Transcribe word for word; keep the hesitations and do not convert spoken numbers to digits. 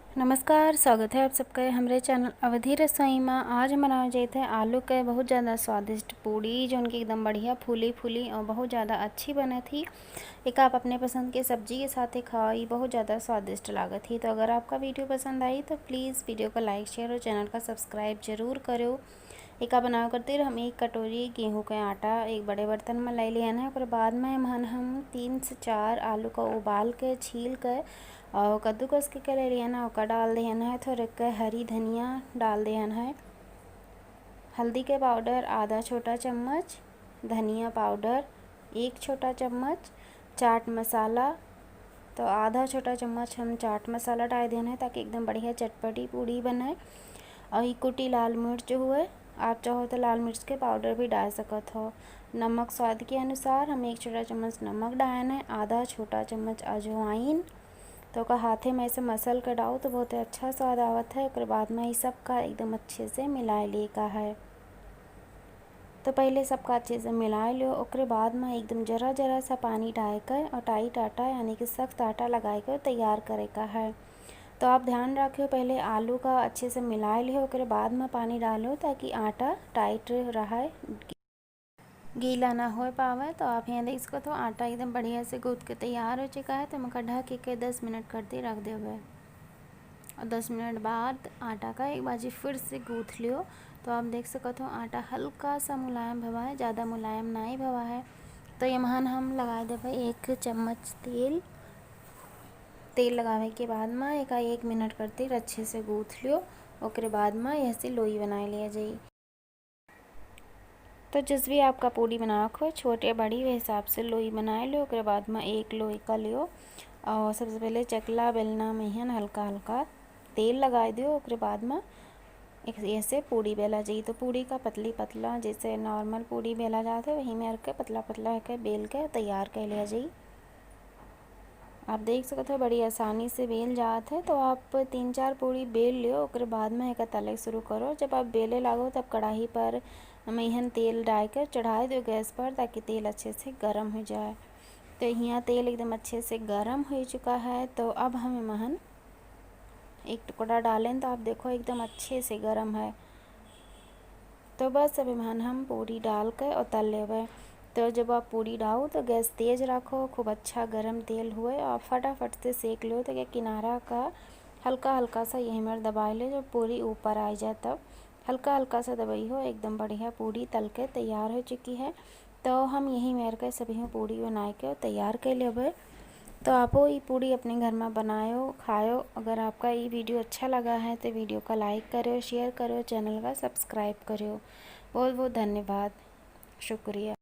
नमस्कार, स्वागत है आप सबके हमरे चैनल अवधी रसोई मा। आज हम बनावे जात है आलू के बहुत ज़्यादा स्वादिष्ट पूड़ी, जौन की एकदम बढ़िया फूली फूली और बहुत ज़्यादा अच्छी बनत ही। एका आप अपने पसंद के सब्जी के साथे खाओ, ई बहुत ज़्यादा स्वादिष्ट लागत ही। तो अगर आपका वीडियो पसंद आई तो प्लीज़ वीडियो को लाइक, शेयर और चैनल का सब्सक्राइब जरूर करो। एका बनावे खातिर हम एक कटोरी गेहूं के आटा एक बड़े बर्तन में ले लिहन है। ओकर बाद में एमहन हम तीन से चार आलू का उबाल के, छील के और कद्दूकस के, के ले लिहन है। ओका डाल दिहन है। थोड़े के हरी धनिया डाल दिहन है। हल्दी के पाउडर आधा छोटा चम्मच, धनिया पाउडर एक छोटा चम्मच, चाट मसाला तो आधा छोटा चम्मच हम चाट मसाला डाल देना है, ताकि एकदम बढ़िया चटपटी पूड़ी बने। और ई कुटी लाल मिर्च हुए, आप चाहो तो लाल मिर्च के पाउडर भी डाल सकत हो। नमक स्वाद के अनुसार हम एक छोटा चम्मच नमक डालन है, आधा छोटा चम्मच अजवाइन। तो ओका हाथे में ऐसे मसल के डाओ तो बहुत ही अच्छा स्वाद आवत है। ओकरे बाद में ई सब का एकदम अच्छे से मिलाए ले का है। तो पहले सबका अच्छे से मिलाए लियो, ओकरे बाद में एकदम जरा जरा सा पानी डाल के और टाइट आटा यानी कि सख्त आटा लगाए के तैयार करे का है। तो आप ध्यान रखियो, पहले आलू का अच्छे से मिलाए लियो, ओकरे बाद में पानी डालो, ताकि आटा टाइट रहे, गीला ना हो पावे। तो आप यहाँ देख सकत हो आटा एकदम बढ़िया से गूंथ के तैयार हो चुका है। तो हम एका ढक के दस मिनट करते रख देवे और दस मिनट बाद आटा का एक बाजी फिर से गूंथ लियो। तो आप देख सकत हो आटा हल्का सा मुलायम भवा है, ज़्यादा मुलायम नाई भवा है। तो एमहन हम लगाए देबे एक चम्मच तेल। तेल लगावे के बाद में एका एक मिनट करते अच्छे से गूंथ लियो। ओकरे बाद में ऐसे लोई बनाए लिया जाई। तो जिस भी आपका पूड़ी बनावे को हो, छोटे बड़ी, वे हिसाब से लोई बनाए लियो। ओकरे बाद में एक लोई का लियो और सबसे पहले चकला बेलना में हन हल्का हल्का तेल लगाए दियो। ओकरे बाद में एक ऐसे पूड़ी बेला जाई। तो पूड़ी का पतली पतला, जैसे नॉर्मल पूड़ी बेला जात है, वही में करके पतला पतला करके बेल के तैयार कर लिया जाई। आप देख सकत हो बड़ी आसानी से बेल जात है। तो आप तीन चार पूड़ी बेल लियो, ओकरे बाद में एका तले शुरू करो। जब आप बेले लागो तब कढ़ाई पर मइहन तेल डाल के चढ़ाए दो गैस पर, ताकि तेल अच्छे से गर्म हो जाए। तो यहाँ तेल एकदम अच्छे से गर्म हो चुका है। तो अब हम एमहन एक टुकड़ा डालें तो आप देखो एकदम अच्छे से गर्म है। तो बस अब एमहन हम पूड़ी डाल के और तल लेवे। तो जब आप पूड़ी डालो तो गैस तेज रखो, खूब अच्छा गरम तेल हुए और फटाफट से सेक लो, ताकि किनारा का हल्का हल्का सा यही मेर दबाए ले, जब पूड़ी ऊपर आ जाए तब हल्का हल्का सा दबाई हो, एकदम बढ़िया पूड़ी तल के तैयार हो चुकी है। तो हम यही मेर के सभी पूड़ी बनाए के तैयार कर लेवे। तो आपो ई पूड़ी अपने घर में बनायो, खायो। अगर आपका ई वीडियो अच्छा लगा है तो वीडियो का लाइक करो, शेयर करो, चैनल का सब्सक्राइब करो। बहुत बहुत धन्यवाद, शुक्रिया।